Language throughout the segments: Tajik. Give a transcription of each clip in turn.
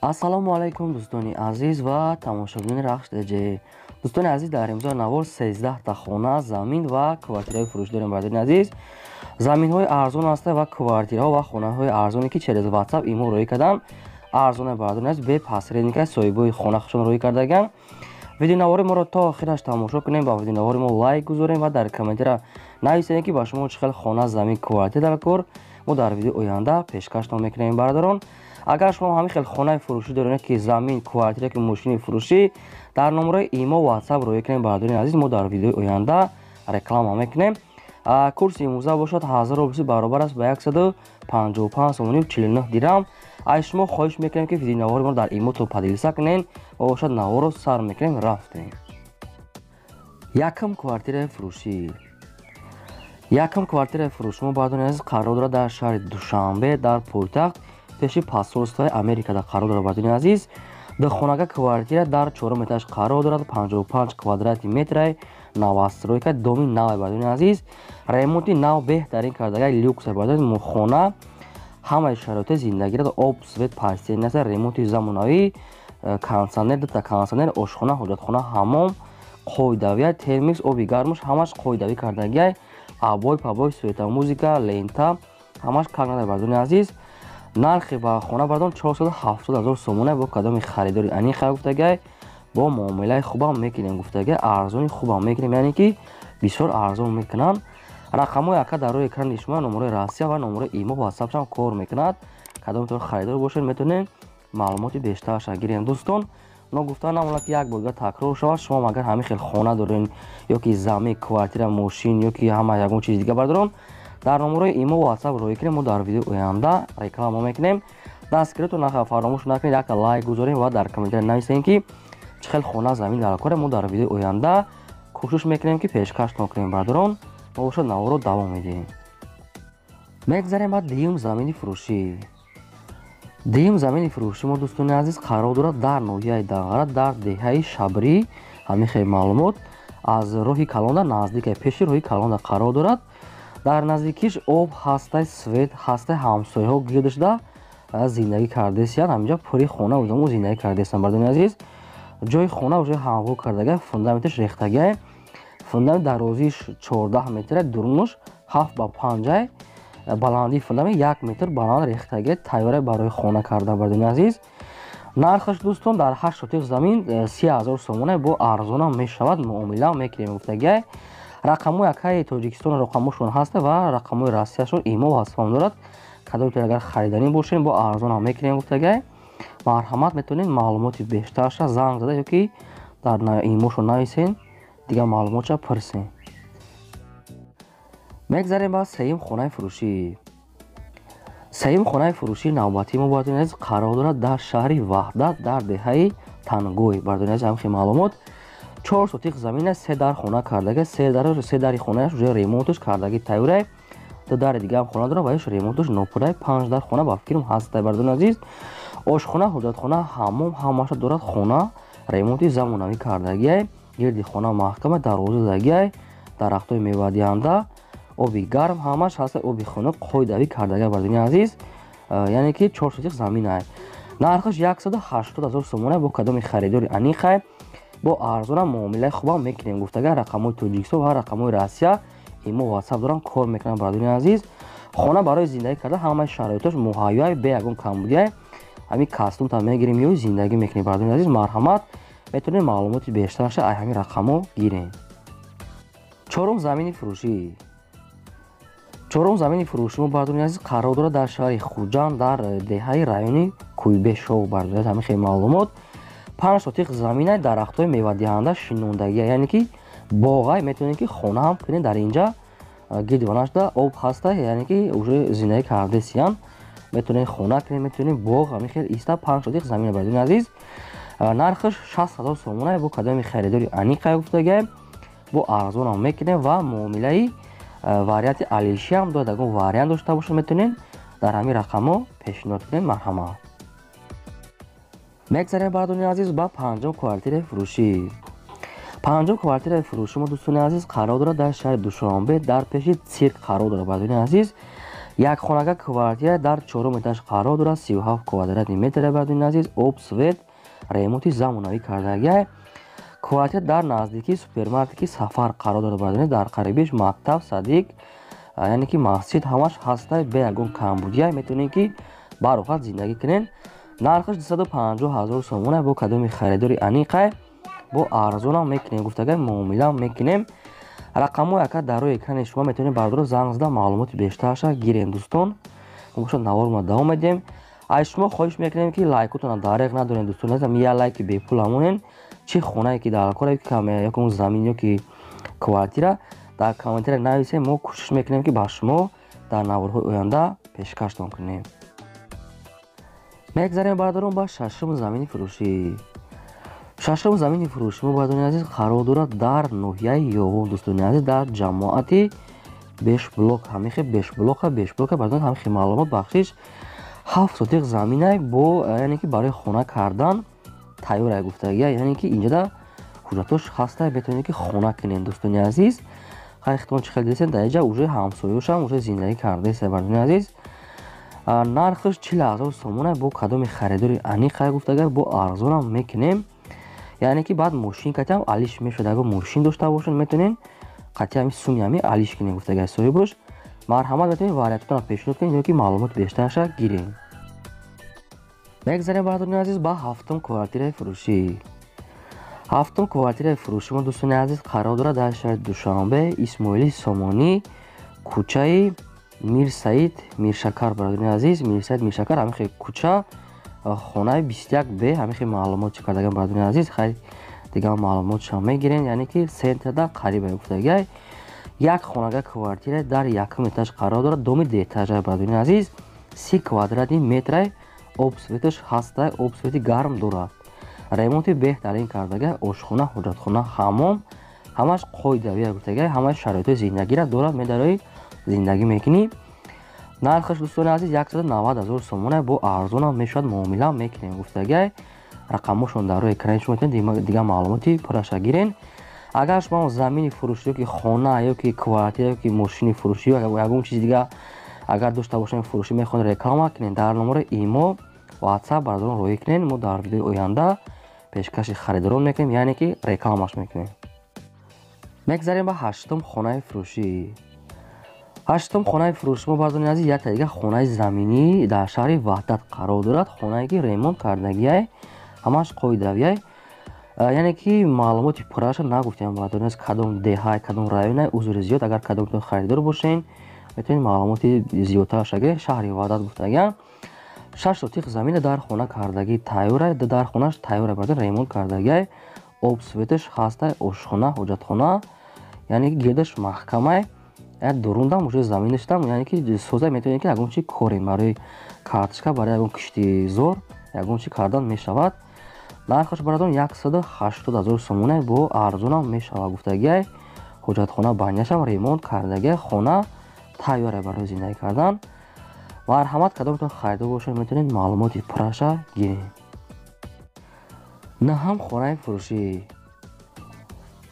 Ассалому алайкум, дӯстони азиз ва тамошобинони Рахш ДЖ. Дӯстони азиз, дар имзои навор 13 та хона, замин ва квартираҳои фурӯшӣ дорем. Бардорини азиз, заминҳои арзон ҳастанд ва квартираҳо ва хонаҳои арзоне, ки через WhatsApp имо роҳӣ кардам, арзоне, бардорини азиз, бе посредника соҳибои хона худшон роҳӣ кардаган. Видеонавори моро то охираш тамошо кунем, ба видеонавори мо лайк гузорем ва дар комментария нависем, ки ба шумо чӣ хел хона, замин, квартира дар кор. Мо дар видеои оянда пешкаштон мекунем. Бародарон, агар шумо ҳамин хел хонаи фурӯшӣ доред, ки замин, квартира, ки мошини фурӯшӣ, дар номерои имо, WhatsApp роҳӣ кунем. Бародарони азиз, мо дар видеои оянда реклама мекунем. Курси имрӯза бошад 1000 рубли баробар аст ба 155 сомонию 49 дирам. Аз шумо хоҳиш мекунем, ки видеонавори моро дар имото поделиться кунем ва бошад наворро сар мекунем. Рафтем. Якум квартираи фурӯшӣ. Якум квартираи фурӯшӣ мо, бародарони азиз, қарор дорад дар шаҳри Душанбе, дар пойтахт, пеши посольствои Америкада қарор дорад. Бародарони азиз, духонага квартира дар чорум этаж қарор дорад, 55 квадрати метрай, новостройка, доми навай. Бародарони азиз, ремонти нав беҳтарин кардагай, люкса. Бародарони, хона ҳамаи шароити зиндагиро, об, свет, постельный аст, ремонти замонавӣ, кондитсионер, дута кондитсионер, ошхона, ҳоҷатхона, ҳаммом қоидавия, термикс, оби гармуш ҳамаш қоидавӣ кардагиай, обой пабой, светомузыка, лента ҳамаш кар надорад. Бародарони азиз, нархи ба хона, бардон, 470 ҳазор сомона. Бо кадоми харидори аниқа гуфтагай, бо муомилаи хубам мекунем гуфтагай, арзони хубам мекунем, яъне ки бисёр арзон мекунанд. Рақамҳои ака дар рӯи экрани шумо, номерои Россия ва номерои имо, ватсапшам кор мекунад. Кадомтон харидор бошед, метавонед маълумоти бештарша гирем. Дӯстон, ногуфта намонад, ки як бор дигар такрор шавад: шумо агар ҳамин хел хона дорен ё ки замин, квартира, мошин ё ки ҳама ягон чизи дига, бардорон, дар номерои имо, ватсап роҳӣ кунем, мо дар видеои оянда реклама мекунем. Дастгиритон фаромӯш накунед, якта лайк гузорем ва дар комментария нависем, ки чӣ хел хона, замин дар коре. Мо дар видеои оянда кӯшиш мекунем, ки пешкаштон кунем. Бардорон, мо бошад наворро давом медиҳем. Мегзарем ба дуюм замини фурӯшӣ. Дуюм замини фурӯшӣ мо, дӯстони азиз, қарор дорад дар ноҳияи Данғара, дар деҳаи Шабрӣ. Ҳамин хел маълумот, аз роҳи калонда наздика, пеши роҳи калонда қарор дорад. Дар наздикиш об ҳастай, свет ҳастай, ҳамсояҳо гирд шуда зиндагӣ кардесиянд. Ҳаминҷа пури хона удамо зиндагӣ кардесиянд. Бардони азиз, ҷои хона уже ҳамвор кардагай, фундаменташ рехтагай. Фундамент дарозиш 14 метра, дурунаш 7 ба 5-ай, баландии фундамент 1 метр баланд рехтагай, тайёра барои хона карда. Бардони азиз, нархаш, дӯстон, дар 8 сотих замин 30 000 сомона, бо арзонам мешавад, муомила мекунем гуфтагай. Рақамҳои акаи Тоҷикистон рақамҳошон ҳаста ва рақамҳои Россияшон имо ватсапам дорад. Кадомтон агар хариданӣ бошем, бо арзонам мекунем гуфтагай. Марҳамат, метавонед маълумоти бештарша занг зада ё ки дар имошон нависен, дигар маълумотша пурсем. Мегзарем ба сеюм хонаи фурӯшӣ. Сеюм хонаи фурӯшии навбатии мо, бардони азиз, қарор дорад дар шаҳри Ваҳдат, дар деҳаи Тангой. Бардони азиз, ҳамхел маълумот, 4 сотиқ замин аст, се дар хона кардага, се дари хонааш уже ремонтш кардаги тайёрай, ду дари дигаам хона дорад ва иш ремонтш нопурай, панҷ дар хона ба фикрам ҳастай. Бардони азиз, ошхона, ҳоҷатхона, ҳаммом ҳамаша дорад. Хона ремонти замонавӣ кардагиай, гирди хона маҳкама дарвоза дагиай, дарахтҳои мевадиҳанда, оби гарм ҳамаш ҳаста, оби хунук қоидавӣ кардагиай. Бардони азиз, яъне ки 4 сотиқ заминай, нархаш 180 000 сомона. Бо кадоми харидори аниқай, бо арзонам муомилаи хубам мекунем гуфтагар. Рақамҳои Тоҷикистон ва рақамҳои Россия, имо, ватсап дорам, кор мекунам. Бардони азиз, хона барои зиндагӣ карда ҳамаи шароитош муҳайёй, бе ягон камбудиай. Ҳамин кастумта мегирем ё зиндагӣ мекунем. Бардони азиз, марҳамат, метавонем маълумоти бештарша ай ҳамин рақамҳо гирем. Чорум замини фурӯшӣ. Чорум замини фурӯшӣ мо, бардони азиз, қарор дорад дар шаҳри Хуҷанд, дар деҳаи райони Кӯйбешов. Бардони азиз, ҳамин хел маълумот, 5 сотиқ заминай, дарахтҳои мевадиҳанда шинондагия, яъне ки боғай. Метавонед, ки хона ҳам кунед дар инҷа, гирдиванашда об ҳаста, яъне ки уже зиндагӣ кардесиян. Метавонед хона кунед, метавонед боғ, ҳамин хел иста 5 сотиқ замина. Бардони азиз, нархаш 60 000 сомона. Бо кадоми харидори аниқай гуфтагай, бо арзонам мекунем ва муомилаи варианти алишиам дорад. Ягон вариант дошта бошад, метавонед дар ҳамин рақамҳо пешниҳод кунед. Марҳамат. Мегзарем, бардони азиз, ба панҷум квартираи фурӯшӣ. Панҷум квартираи фурӯшӣ мо, дӯстони азиз, қарор дорад дар шаҳри Душанбе, дар пеши цирк қарор дорад. Бардони азиз, Як хонага квартира дар чорум этаж қарор дорад, 37 квадратный метр, бародарони азиз, об, свет, ремонти замонавӣ кардагиай. Квартира дар наздикии супермаркети Сафар қарор дорад, бародарони, дар қарибиш мактаб, садик, яъне ки масҷид ҳамаш ҳастай, бе ягон камбудия метавонед ки бароҳат зиндагӣ кунед. Нархаш 250 ҳазор сомона, бо кадоми харидори аниқай бо арзонам мекунем гуфтагай, муомилам мекунем. Рақамҳои ака дар рӯи экрани шумо, метавонед бародаро занг зада маълумоти бештарша гирем. Дӯстон, бошад, наворма давом медиҳем. Аз шумо хоҳиш мекунем, ки лайкотона дареғ надорем, дӯстон азизам, я лайки бепул ҳамонен. Чӣ хонае ки дар кор, ёки замин, ёки квартира, дар комментария нависем, мо кӯшиш мекунем, ки ба шумо дар наворҳои оянда пешкаштон кунем. Мегзарем, бародарон, ба шашум замини фурӯшӣ. Шашум замини фурӯши мо, бародарони азиз, қарор дорад дар ноҳияи Ёвон, дӯстони азиз, дар ҷамоати Бешблок, ҳамихе Бешблока, Бешблока, бародарон, ҳамихе маълумот, бахшиш. 7 сотиқ заминай бо, яъне ки барои хона кардан тайёрай гуфтагия, яъне ки инҷода ҳуҷҷатош ҳастай, метавонед ки хона кунед, дӯстони азиз. Хайхтон чӣ хел дидесен, дар инҷа уже ҳамсоёшам уже зиндагӣ кардаеста, бародарони азиз. Нархаш 40 000 сомона, бо кадоми харидори аниқай гуфтагар бо арзонам мекунем, яъне ки баъд мошин катиам алиш мешавад. Агар мошин дошта бошед, метавонед қатъи ҳами суми ҳами алиш кунед гуфтагар соҳибош. Марҳамат, метавонед вариантотонро пешниҳод кунед ё ки маълумоти бештарша гирем. Мегзарем, бародарони азиз, ба ҳафтум квартираи фурӯшӣ. Ҳафтум квартираи фурӯши мо, дӯстони азиз, қарор дорад дар шаҳри Душанбе, Исмоили Сомонӣ, кӯчаи Мирсаид Миршакар, бародарони азиз, Мирсаид Миршакар, ҳамихе кӯча, хонаи 21 б, ҳамихе маълумот чӣ кардаган, бародарони азиз. Хайр, дигар маълумотшам мегирем, яъне ки центрда қариба гуфтагиай. Як хонага квартира дар якум этаж қарор дорад, доми дуэтажа, бародарони азиз, 30 квадратный метрай, об, светаш ҳастай, об, свети гарм дорад, ремонти беҳтарин кардага, ошхона, ҳоҷатхона, ҳаммом ҳамаш қоидавия гуфтага, ҳамаи шароитҳои зиндагиро дорад, медарои зиндагӣ мекунӣ. Нархаш, дӯстони азиз, 190 000 сомона, бо арзонам мешавад, муомила мекунем гуфтагай. Рақамҳошон дар рӯи экрани шумо, метавонед дигар маълумоти пурраша гирен. Агар шумо замини фурӯшӣ ёки хона, ёки квартира, ёки мошини фурӯшӣ, ягон чизи дигар агар дошта бошем фурӯшӣ, мехоҳед реклама кунед, дар номери имо, WhatsApp, бародарон, роҳӣ кунед, мо дар видеои оянда пешкаши харидорон мекунем, яъне ки рекламаш мекунем. Мегзарем ба ҳаштум хонаи фурӯшӣ. Ҳаштум хонаи фурӯши мо, бародарони азиз, якта дига хонаи заминӣ дар шаҳри Ваҳдат қарор дорад, хонае ки ремонт кардагиай, ҳамаш қоидавиай, яъне ки маълумоти пурраша нагуфтем, бародарони азиз, кадом деҳай, кадом районай, узри зиёд. Агар кадомтон харидор бошен, метавонед маълумоти зиёдтарша гиред. Шаҳри Ваҳдат гуфтагиам, 6 сотиқ замина дар хона кардагӣ тайёрай, дар хонаш тайёрай, бародарон, ремонт кардагиай, об, светаш ҳастай, ошхона, ҳоҷатхона, яъне ки гирдаш маҳкамай, дурундам уже заминаштам, яъне ки соза, метавонед ки ягон чи корем, барои карточка, барои ягон кишти зор ягон чи кардан мешавад. Нархаш, бародарон, 180 000 сомона, бо арзонам мешавад гуфтагиай. Ҳоҷатхона, баняшам ремонт кардагиай, хона тайёрай барои зиндагӣ кардан. Марҳамат, кадомтон харидор бошед, метавонед маълумоти пурраша гиред. Наҳум хонаи фурӯшӣ.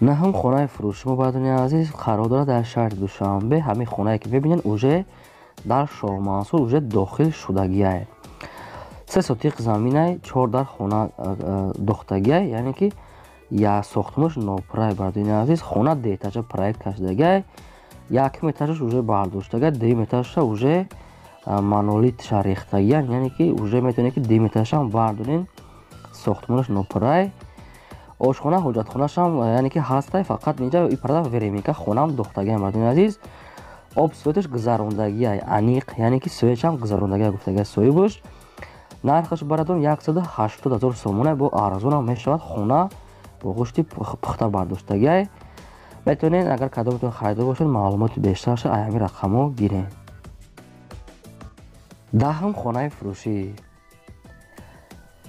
Наҳум хонаи фурӯши мо, бародарони азиз, қарор дорад дар шаҳри Душанбе. Ҳамин хонае ки мебинед, уже дар Шоҳмансур уже дохил шудагиай, 3 сотиқ заминай, чор дар хона дохтагиай, яъне ки як сохтмонаш нопуррай, бародарони азиз. Хона дуэтажа проект кашидагиай, якум этажаш уже бардоштагиай, дуюм этажаша уже монолитша рехтагиян, яъне ки уже метавонед ки дуюм этажашам бардорен, сохтмонаш нопуррай. Ошхона, ҳоҷатхонашам, яъне ки ҳастай, фақат инҷа ипарда временка хонаам дохтагиам, бародарони азиз. Об, светаш гузарондагиай аниқ, яъне ки светшам гузарондагиай гуфтагиай соҳибаш. Нархаш, бародарон, 180 000 сомона, бо арзонам мешавад, хона бо гӯшти пухта бардоштагиай. Метавонед, агар кадомтон харидор бошед, маълумоти бештарша аз ҳамин рақамҳо гиред. Даҳум хонаи фурӯшӣ.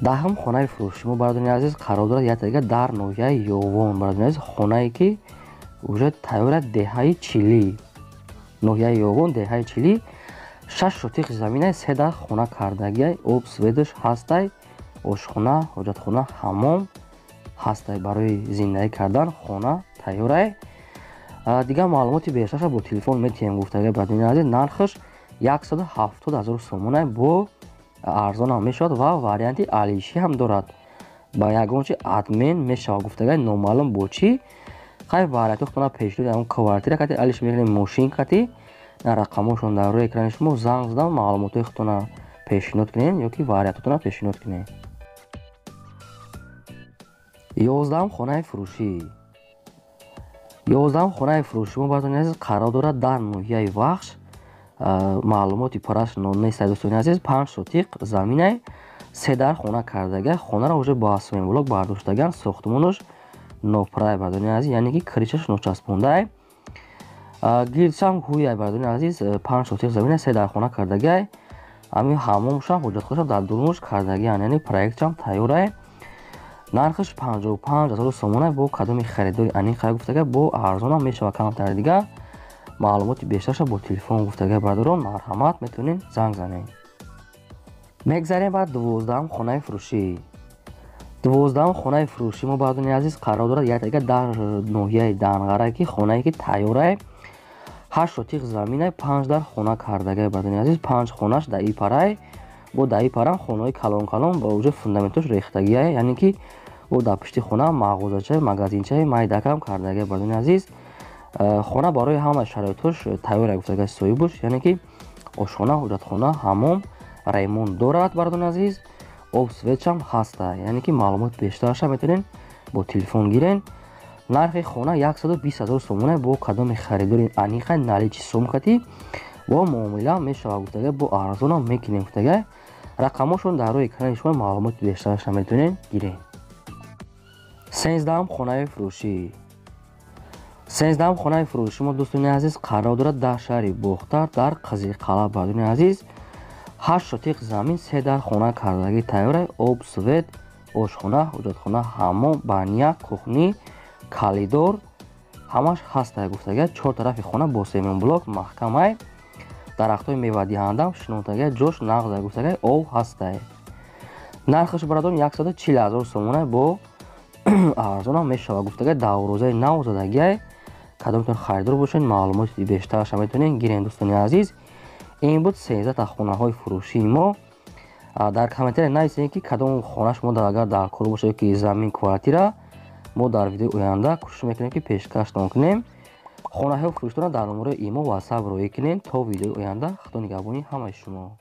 Даҳум хонаи фурӯши мо, бародарони азиз, қарор дорад якта дига дар ноҳияи Ёвон, бародарони азиз, хонае ки уже тайёра, деҳаи Чилӣ, ноҳияи Ёвон, деҳаи Чилӣ, 6 сотиқ заминай, се дар хона кардагиай, об, светаш ҳастай, ошхона, ҳоҷатхона, ҳаммом ҳастай, барои зиндагӣ кардан хона тайёрай. Дигар маълумоти бештарша бо телефон метиҳем гуфтагиай, бародарони азиз. Нархаш 170 000 сомона бо арзон ҳам мешавад ва варианти алишӣ ҳам дорад. Ба ягон чи адмен мешавад гуфтагай, номаълум бо чӣ. Хай, варианти худтона пешниҳод ягон квартира кати алиш мекунем, мошин кати. Рақамҳошон дар рӯи экрани шумо, занг задам, маълумотҳои худтона пешниҳод кунем ё ки вариантотона пешниҳод кунем. 11-ум хонаи фурӯшӣ. 11-ум хонаи фурӯшӣ мо, бардони азиз, қарор дорад дар ноҳияи Вахш. Маълумоти пурраш нест, дӯстони азиз. 5 сотиқ заминай, се дар хона кардага, хонаро уже бо цементблок бардоштаган, сохтмонаш нопуррай, бардони азиз, яъне ки крышаш ночаспондай, гирдшам ҳуяй, бардони азиз. 5 сотиқ замина, се дар хона кардагай, ҳамин ҳамомшам, ҳоҷатхонашам дар дурунаш кардагиан, яъне проектшам тайёрай. Нархаш 55 000 сомона, бо кадоми харидори аниқ гуфтага, бо арзонам мешавад камтар дигар. Маълумоти бештарша бо телефон гуфтага, бардорон, марҳамат, метавонед занг занед. Мегзарем ба 12-ум хонаи фурӯшӣ. 12-ум хонаи фурӯшӣ мо, бардони азиз, қарор дорад якдига дар ноҳияи Данғара, ки хонае ки тайёрай, 8 сотиқ заминай, 5 дар хона кардагай, бардони азиз. 5 хонаш дар ипарай, бо дар ипарам хонаҳои калон калон ба уже фундаментош рехтагиай, яъне ки бо дар пушти хона мағозачаи, магазинчаи майдакам кардагай, бардони азиз. Хона барои ҳама шароитҳош тайёр гуфтагай соҳибуш, яъне ки ошхона, ҳоҷатхона, ҳамом, ремонт дорад, бардони азиз, об, светшам ҳаста, яъне ки маълумот бештарша метавонед бо телефон гирен. Нархи хона 120 000 сомона, бо кадоми харидори аниқа наличи сумкати бо муомила мешавад гуфтага, бо арзонам мекунем гуфтага. Рақамҳошон дар рӯи экрани шумо, маълумоти бештарша метавонед гирен. 13-ум хонаи фурӯшӣ. 13-ум хонаи фурӯшӣ мо, дӯстони азиз, қарор дорад дар шаҳри Бохтар, дар Қизилқалъа, бардони азиз. 8 сотиқ замин, се дар хона кардагӣ тайёрай, об, свет, ошхона, ҳоҷатхона, ҳаммом, баня, кухни, калидор ҳамаш ҳастай гуфтага. Чор тарафи хона бо цементблок маҳкамай, дарахтҳои мевадиҳандам шинонтага, ҷош нағзай гуфтага, об ҳастай. Нархаш, барадон, 140 000 сомона, бо арзонам мешавад гуфтага. Даврозаи нав задагиай, кадомтон харидор бошед, маълумоти бештарша метавонед гирен, дӯстони азиз. Ин буд 13 хонаҳои фурӯшии мо. Дар комментария нависед, ки кадом хона шумо агар дар кор бошад ки замин, квартира, мо дар видеои оянда кӯшиш мекунем, ки пешкаштон кунем. Хонаҳои фурӯшитонро дар номерои имо, ватсап роҳӣ кунед. То видеои оянда, худо нигаҳбони ҳамаи шумо.